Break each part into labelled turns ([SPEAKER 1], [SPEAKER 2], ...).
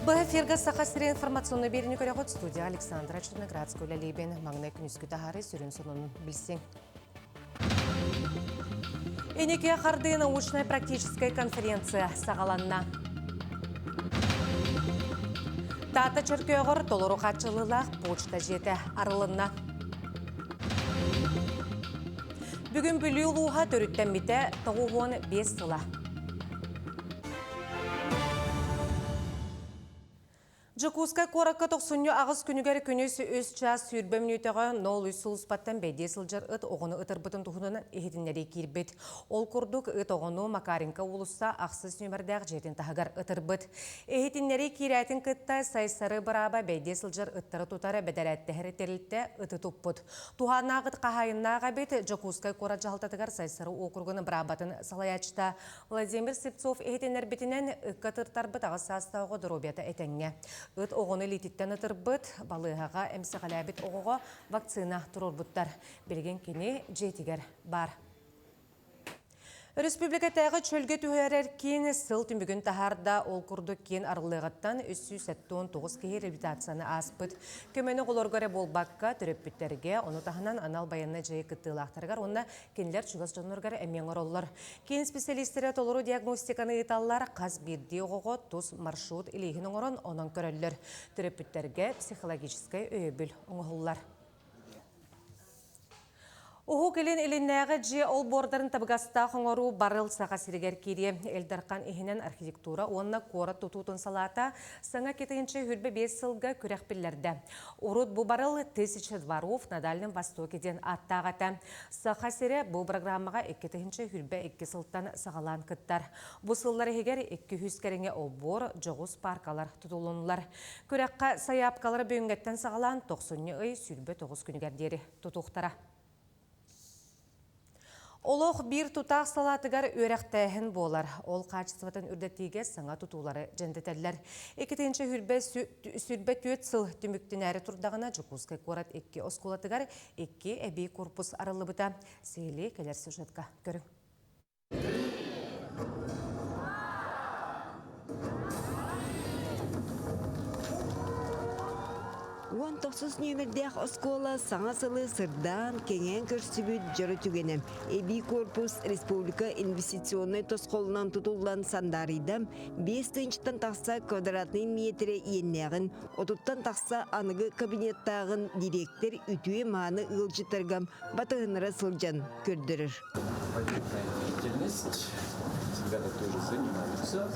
[SPEAKER 1] Бу эфиргэ Саха сирин информационный биэриини көрөҕүт студия Александра Черноградская үлэлиибин. Маҥнай күнүскү таһаары сүрүн сонунун билсиҥ. Иники хардыы научнай-практическай конференция саҕаланна. Таата Чөркөөҕөр толору хааччылыылаах почта дьиэтэ арылынна. Бүгүн Бүлүү улууһа төрүттэммитэ 95 сыла. Дьокуускай куоракка тохсунньу аҕыс күнүгэр күнүс үс чаас 20 мүнүүтэҕэ 03 сулууспаттан бэйдиэ сылдьар ыт оҕону ытырбытын туһунан иһитиннэрии киирбит. Ол курдук ыт оҕону Макаренко уулусса ахсыс нүөмэрдээх дьиэтин таһыгар ытырбыт. Иһитиннэрии киирээтин кытта Сайсары бырааба бэйдиэ сылдьар ыттары тутар бэдэрээттэһэр тэрилтэ ыты туппут. Туһааннаах ыт хаһаайыннаах эбит Дьокуускай куорат дьаһалтатыгар Сайсары уокуругун быраабатын салайааччыта Владимир Слепцов иһитиннэрбитинэн, ыкка тыртарбыт аҕыс саастаах оҕо доруобуйата этэҥҥэ. Ыт оҕону илиититтэн ытырбыт, балыыһаҕа эмсэҕэлээбит оҕоҕо вакцина туруорбуттар. Билигин кини дьиэтигэр баар. Өрөспүүбүлүкэтээҕи чөлгө түһэрэр киин сыл түмүгүн таһаарда. Ол курдук киин арыллыаҕыттан 379 киһи реабилитацияны ааспыт. Көмөнү оҕолорго эрэ буолбакка, төрөппүттэргэ, ону таһынан анал байыаннай дьайыы кыттыылаахтарыгар уонна кинилэр чугас дьонноругар эмиэ оҥороллор. Киин специалистэрэ толору диагностиканы ыыталлар, хас биирдии оҕоҕо тус маршрут илииһин оҥорон онон көрөллөр. Төрөппүттэргэ психологическай өйөбүл оҥоһуллар. Уһук Илин илиннээҕи дьиэ олбуордарын табыгастаах оҥоруу барыл Саха сиригэр киириэ. Ил Дархан иһинэн архитектура уонна куорат тутуутун салаата саҥа китинчи 25 сылга күрэх биллэрдэ. Урут бу барыл «Тысяча дворов на Дальнем Востоке» диэн ааттаах этэ. Саха сирэ бу программаҕа 2022 сылтан саҕалаан кыттар. Бу сыллар иһигэр 200 кэриҥэ олбуор, дьоҕус пааркалар тутулуннулар. Күрэххэ сайаапкалары бүгүҥҥэттэн саҕалаан тохсунньу ый 29 күнүгэр диэри тутуохтара. Олох биир тутаах салаатыгар үөрэхтээһин буолар. Ол хаачыстыбатын үрдэтиигэ саҥа тутуулары дьэндэтэллэр. Иккитинчи сүрбэ түөрт сыл түмүктэнээри турдаҕына Дьокуускай куорат икки оскуолатыгар икки эбии корпус арыллыбыта. Сиһилии кэлэр сюжетка көрүҥ.
[SPEAKER 2] Уон тохсус нүөмэрдээх оскуола саҥа сылы сырдаан, кэҥээн көрсүбүт дьоро түгэнэ. Эбии корпус республика инвестиционнай тосхолунан тутуллан сандаарыйда, биэс тыһыынчаттан тахса квадратнай миэтэрэ иэннээҕин, отуттан тахса аныгы кабинеттааҕын дириэктэр үтүө-мааны ыалдьыттарга батыһыннара сылдьан көрдөрөр.
[SPEAKER 3] Деятельность. Ребята тоже занимаются.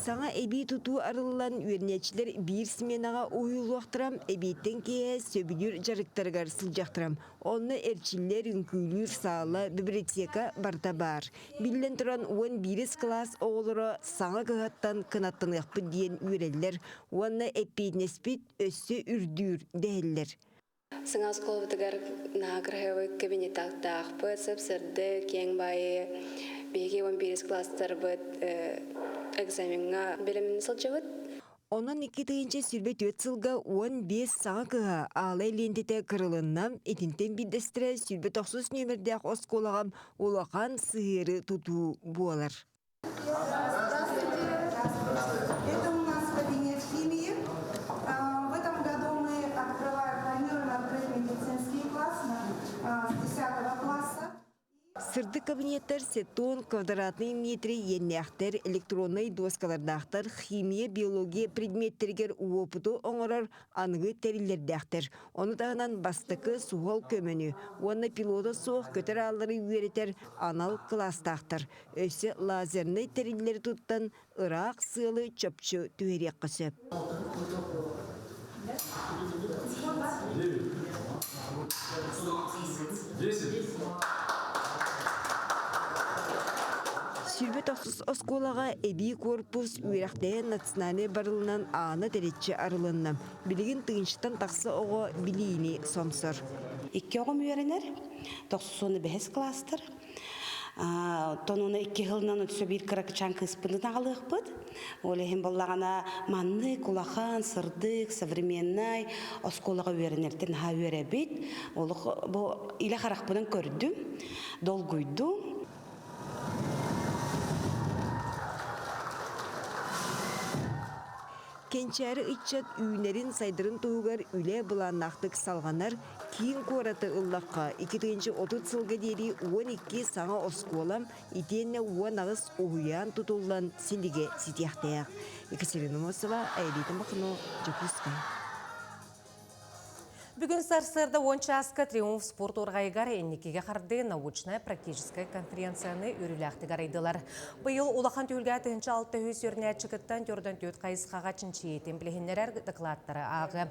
[SPEAKER 2] Саҥа эбии тутуу арыллан үөрэнээччилэр биир сменаҕа уһуйуллуохтара, эбиэттэн киэһэ сөбүлүүр дьарыктарыгар сылдьыахтара. Онно эрчиллэр, үҥкүүлүүр саала, библиотека барыта баар. Биллэн туран, уон биирис кылаас оҕолоро саҥа кыһаттан кынаттаныахпыт диэн үөрэллэр уонна эппиэтинэспит өссө үрдүүр дэһэллэр.
[SPEAKER 4] Саҥа оскуолабытыгар наһаа кыраһыабай кабинеттаахпыт, сып-сырдык, киэҥ баайы. Биһиги уон биирис класстарбыт экзамеҥҥа бэлэмнэнэ сылдьабыт.
[SPEAKER 2] Онон 2024 сылга 15 саҥа кыһа аалай лиэнтэтэ кырылынна. Итинтэн биирдэстэрэ 29 нүөмэрдээх оскуолаҕа улахан сыһыары тутуу буолар.
[SPEAKER 5] Здравствуйте. Это у нас кабинет химии. В этом году мы открываем, планируем открыть медицинский класс с 10 класса.
[SPEAKER 2] Сырдык кабинеттар сетон квадратный метри иэннээхтэр, электроннай дуоскалардаахтар, химия, биология предметтэригэр уопуту оҥорор аныгы тэриллэрдээхтэр. Ону таһынан бастакы суһал көмөнү уонна пилота суох көтөр ааллары үөрэтэр анал кылаастаахтар. Өссө лазернай тэриллэри туттан ыраах сыалы чопчу түһэриэххэ сөп. Сүүрбэ тохсус оскуолаҕа эбии корпус үөрэхтээһин национальнай барылынан аана тэриччи арылынна. Билигин тыһыынчаттан тахса оҕо билиини сомсор.
[SPEAKER 6] Икки оҕом үөрэнэр, тохсус уонна бэһис класстар. Оттон уну икки сылынан өссө биир кыракычаан кыыспытын аҕалыахпыт. Ол иһин буоллаҕына маннык улахан, сырдык, современнай оскуолаҕа үөрэнэртэн наһаа үөрэбит. Олох бу илэ харахпынан көрдүм, долгуйдум.
[SPEAKER 2] Кэнчээри ыччат үүнэрин-сайдарын туһугар үлэ былааннаахтык салҕанар, киин куораты ыллахха, 2030 сылга диэри 12 саҥа оскуола итиэннэ 18 уһуйаан тутуллан силигэ ситиэхтээх. Екатерина Мосова, Аэлита Махно, Дьокуускай.
[SPEAKER 1] Бүгүн сарсыарда 10 чааска Триумф спорт урҕайыгар инникигэ хардыы научнай-практическай конференцияны үөрүүлээхтик арыйдылар. Быйыл улахан түһүлгэ 1600 үөрэнээччи кыттан 44 хайысхаҕа чинчийиитин билиһиннэрэр докладтары ааҕы.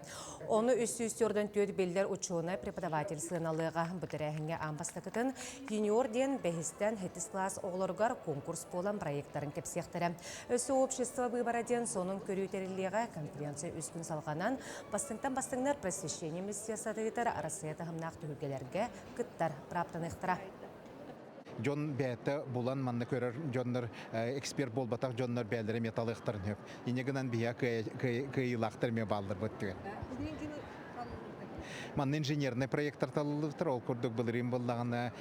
[SPEAKER 1] Ону 344 биллэр учуонай преподаватель сыаналыаҕа. Бу тэрээһиҥҥэ аан бастакытын юниор диэн бэһистэн сэттис класс оҕолоругар конкурс буолан проекттарын кэпсиэхтэрэ. Өссө общество быыбара диэн сонун көрүү тэриллиэҕэ. Конференция үс күн салҕанан, бастыҥтан бастыҥнар просвещение министерствотыгар Арассыыйа таһымнаах түһүлгэлэргэ кыттар бырааптаныахтара.
[SPEAKER 7] Дьон бэйэтэ булан манна көрөр дьоннор эксперт буолбатах дьоннор бэйэлэрэ эмиэ талыахтарын сөп. Инньэ гынан биһиэхэ кыайыылаахтар эмиэ бааллар быттыгар. Манна инженерный проекттар талыллыбыттар. Ол курдук былырыын буоллаҕына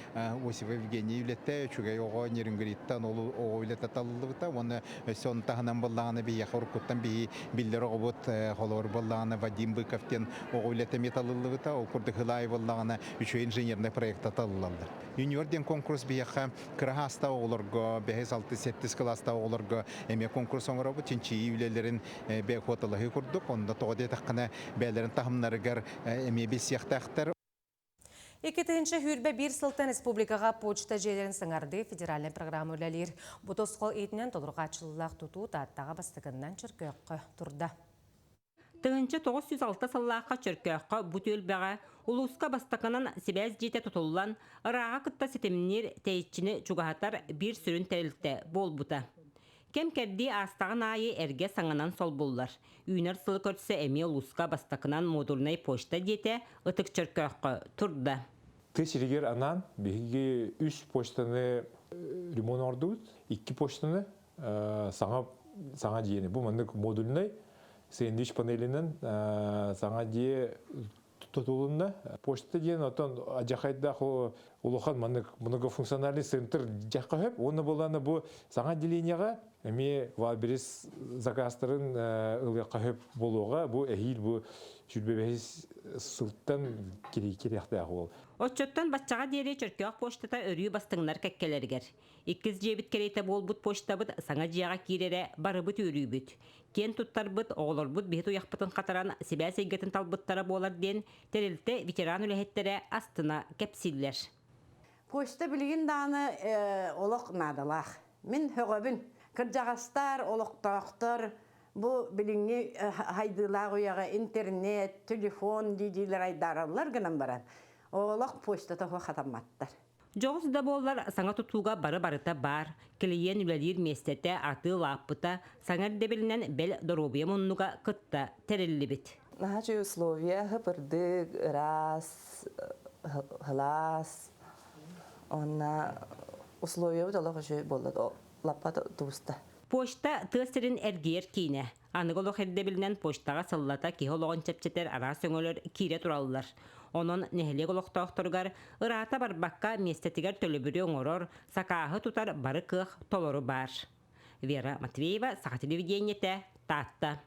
[SPEAKER 7] Осипов Евгений үлэтэ, үчүгэй оҕо Нерюнгриттан ол оҕо үлэтэ талыллыбыта. Уонна өссө ону таһынан буоллаҕына биһиэхэ уруккуттан биһи биллэр оҕобут холобур буоллаҕына Вадим Быков диэн оҕо үлэтэ эмиэ талыллыбыта. Ол курдук Хылаай буоллаҕына үчүгэй инженерный проекта талыллаллар. Юниор диэн конкурс биһиэхэ кыра саастаах оҕолорго, бэһис, алтыс, сэттис кылаастаах оҕолорго эмиэ конкурс оҥоробут. Чинчийии үлэлэрин бэйэ курдук. Онно тоҕо диэтэххинэ, бэйэлэрин таһымнарыгар эмиэ билсиэхтээхтэр.
[SPEAKER 1] 2021 сылтан республикаҕа почта дьиэлэрин саҥардыы федеральнай программа үлэлиир. Бу тосхол иитинэн толору тутуу Тааттаҕа бастакыннан Чөркөөххө турда.
[SPEAKER 8] 1906 сыллаахха Чөркөөххө бу түөлбэҕэ улууска бастакынан сибээс дьиэтэ тутуллан, ырааҕа кытта ситимниир, тэйиччини чугаһатар биир сүрүн тэрилтэ буолбута. Кэм-кэрдии аастаҕын аайы эргэ саҥанан солбуллар. Үүнэр сылы көрсө эмиэ улууска бастакынан модульнай почта диэтэ Ытык Чөркөөххө турда.
[SPEAKER 9] Тыа сиригэр анаан биһиги үс почтаны ремонт оҥордубут. Икки почтаны саҥа саҥа дьиэни. Бу маннык модульнай сэндвич панелинэн саҥа дьиэ тутулунна. Почта диэн отон адьахайдаах улахан маннык многофункциональный центр дьахха хөп. Уонна буоллаана бу саҥа отделениеҕа эмиэ Валберис заказтарын ылыахха хөп буолуоҕа. Бу эһиил бу сүүрбэ сылтан кириэхтээх уол.
[SPEAKER 8] Оччоттон баччаҕа диэри Чөркөөх почтата өрүү бастыҥнар кэккэлэригэр. Иккис дьиэбит кэриэтэ буолбут почтабыт саҥа дьиэҕэ киирэрэ барыбыт үөрүүбүт. Киэн туттарбыт, оҕолорбут биһи туйахпытын хатаран сибээс эйгэтин талбыттара буолар диэн тэрилтэ ветеран үлэһиттэрэ астына кэпсииллэр.
[SPEAKER 10] Почта билигин даҕаны олох наадалаах. Мин һөҕөбүн. Кырдьаҕастар, олохтоохтор бу билиҥҥи хайдыылаах үйэҕэ интернет, телефон дии-диилэр айдаараллар гынан баран, олох почтата хатамматтар.
[SPEAKER 8] Дьоҕус да буоллар, саҥа тутууга бары-барыта баар, килийиэн үлэлиир миэстэтэ, атыы лааппыта, саҥа ирдэбилинэн бэл доруобуйа муннуга кытта тэриллибит.
[SPEAKER 11] Наһаа үчүгэй условия, һып-ырдык, ыраас, сылаас. Уонна условиябыт олох үчүгэй буолла, лаппа тубуста.
[SPEAKER 8] Почта тыа сирин эргийэр киинэ. Аныгы олох ирдэбилинэн почтаҕа сыллата киһи олоҕун чэпчэтэр араас өҥөлөр киирэ тураллар. Онон нэһилиэк олохтоохторугар ыраата барбакка миэстэтигэр төлөбүрү оҥорор, сакааһы тутар бары кыах толору баар. Вера Матвеева, Саха телевидениетэ, Таатта.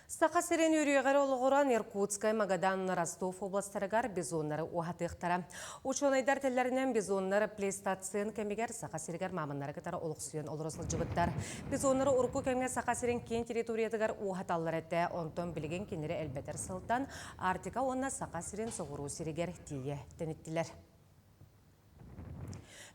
[SPEAKER 1] Саха сирин үөрүйэҕэр олоҕуран Иркутскай, Магадан, Ростов областарыгар бизоннары уһатыахтара. Учуонайдар тэллэринэн бизоннар плейстоцен кэмигэр Саха сиригэр мааманнары кытары олохсуйан олоро сылдьыбыттар. Бизоннары урукку кэмҥэ Саха сирин киин территориятыгар уһаталлар этэ, онтон билигин кинилэри элбэтэр сылтан Арктика уонна Саха сирин соҕуруу сиригэр тиийэ тэниттилэр.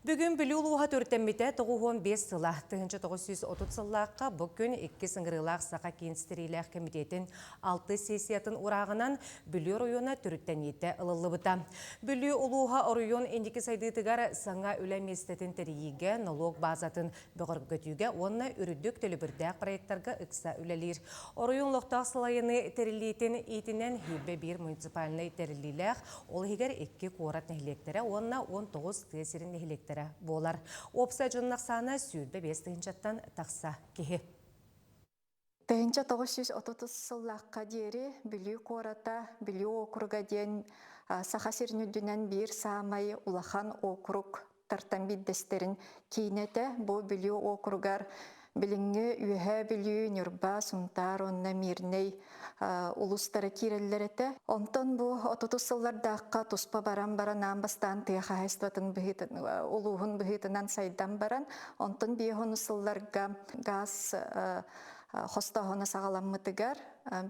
[SPEAKER 1] Бүгүн Бүлүү улууһа төрүттэммитэ 95 сыла. 1930 сыллаахха бу күн иккис ыҥырыылаах Саха киин ситириилээх кэмитиэтин алты сессиятын урааҕынан Бүлүү оройуона төрүттэниитэ ылыллыбыта. Бүлүү улууһа оройуон инники сайдыытыгар саҥа үлэ миэстэтин тэрийиигэ, нолуок баазатын бөҕөргөтүүгэ уонна үрдүк төлөбүрдээх проектарга ыкса үлэлиир. Оройуон олохтоох салайыныы тэриллиитин иитинэн 21 муниципальнай тэриллиилээх, ол иһигэр икки куорат нэһилиэктэрэ уонна 19 тыа сирин нэһилиэктэрэ буолар. Уопсай дьон ахсаана 25 тыһыынчаттан тахса киһи.
[SPEAKER 12] 1930 сыллаахха диэри Бүлүү куората Бүлүү округа диэн Саха сирин үрдүнэн биир саамай улахан округтартан биирдэстэрин киинэ этэ. Бу Бүлүү округар Билиҥҥи Үөһээ Бүлүү, Ньурба, Сунтаар уонна Мирнэй улуустара киирэллэр этэ. Онтон бу отутус сыллардаахха туспа баран баран аан бастаан тыа хаһаайыстыбатын быһыытын улууһун быһыытынан сайдан баран, онтон биэс сылларга газ хостооһуна саҕаламмытыгар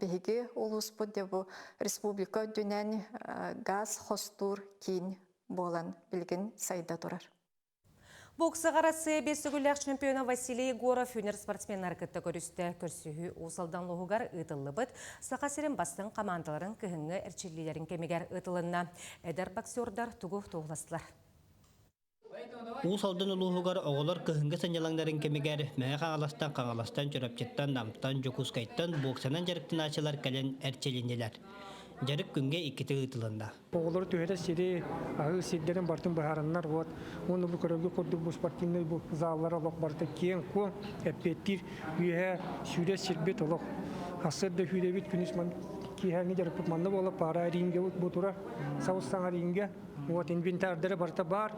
[SPEAKER 12] биһиги улууспут дьэ бу республика үрдүнэн газ хостуур киин буолан билигин сайда турар.
[SPEAKER 1] Боксаҕа Россия биэс төгүллээх чемпиона Василий Егоров үүнэр спортсменнары кытта көрүстэ. Көрсүһүү Уус Алдан улууһугар ыытыллыбыт Саха сирин бастыҥ хамаандаларын кыһыҥҥы эрчиллиилэрин кэмигэр ыытылынна. Эдэр боксердар тугу туоһуластылар?
[SPEAKER 13] Уус Алдан улууһугар оҕолор кыһыҥҥы сынньалаҥнарын кэмигэр Мэҥэ Хаҥаластан, Хаҥаластан, Чурапчыттан, Намтан, Дьокуускайтан боксанан дьарыктанааччылар кэлэн эрчилиннилэр. Дьарык күҥҥэ иккитэ ыытылынна.
[SPEAKER 14] Оҕолору түһэрэ сири, аһыы сирдэрин барытын быһаараннар, вот, уонна бу көрөргө курдук бу спортивнай бу заллара олох барыта киэҥ-куоҥ, эппиэттиир үөһэ сүүрэр сирбит олох. Сарсыарда сүүрэбит, күнүс ман киэһээҥҥи дьарыкпыт манна буола, пара рингэ бу турар, сабыс саҥа рингэ, вот, инвентардара барыта баар,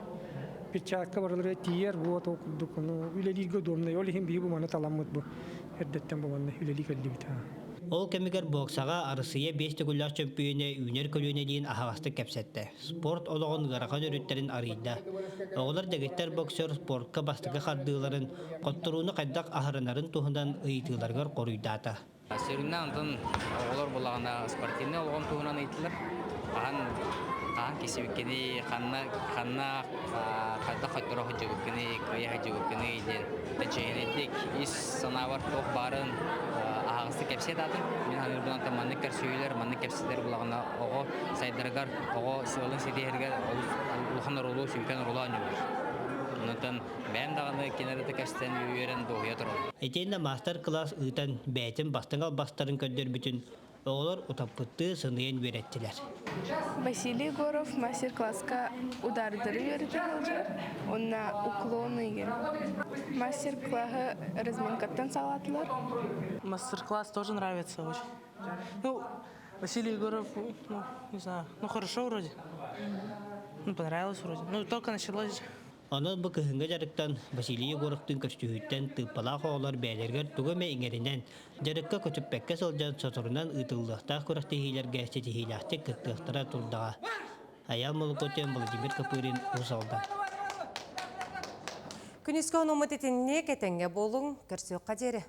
[SPEAKER 14] перчатка барылара тиийэр, вот, ол курдук, ну, үлэлииргэ удобнай, ол иһин биһи бу маны таламмыт бу эрдэттэн бу манна үлэлии кэллибит.
[SPEAKER 13] Ол кэмигэр боксаҕа Арассыыйа биэс төгүллээх чөмпүйүөнэ үүнэр көлүөнэлиин аһаҕастык кэпсэттэ, спорт олоҕун ыарахан өрүттэрин арыйда. Оҕолор дэгиттэр боксер спортка бастакы хардыыларын, хотторууну хайдах аһарынарын туһунан ыйытыыларыгар хоруйдаата.
[SPEAKER 15] Сүрүннээн онтон оҕолор булаҕына спортивнай олоҕун туһунан ыйыттылар. Хаһан хаһан кисибиккиний, ханна ханна хайдах хотторо сылдьыбыккыный, кыайа сылдьыбыккыный диэн чиэһинэйдик ис санаабар туох баарын аһаҕастык кэпсиэ таатым. Мин саныырбынан маннык көрсүһүүлэр, маннык кэпсэтэр булаҕына оҕо сайдарыгар, оҕо сыалын ситиһэригэр олус улахан оруолу, сүҥкэн оруолу оонньууллар. Онтон бэйэм даҕаны кинилэри да кэстэн үөрэн дуоһуйа турабын.
[SPEAKER 13] Итиэннэ маастар-кылаас ыытан бэйэтин бастыҥ албастарын көрдөрбүтүн Оҕолор утаппыттыы сыныйан үөрэттилэр.
[SPEAKER 16] Василий Егоров мастер-класска удардары үөрэтэ сылдьар уонна уклоны игин. Мастер-классы разминкаттан саҕалаатылар.
[SPEAKER 17] Мастер-класс тоже нравится очень. Ну, Василий Егоров, ну, не знаю, ну хорошо вроде. Ну, понравилось вроде. Ну, только началось.
[SPEAKER 13] Онон бу кыһыҥҥы дьарыктан Василий Егоровтыын көрсүһүүттэн тыыппалаах оҕолор бэйэлэригэр тугу эмэ иҥэринэн, дьарыкка көтүппэккэ сылдьан соторунан ыытыллыахтаах күрэхтэһиилэргэ ситиһиилээхтик кыттыахтара турдаҕа. Айаал Молокотин, Владимир Копырин, Уус Алдан.
[SPEAKER 1] Күнүскү онуммут итинник этэҥҥэ буолуҥ, көрсүөххэ диэри.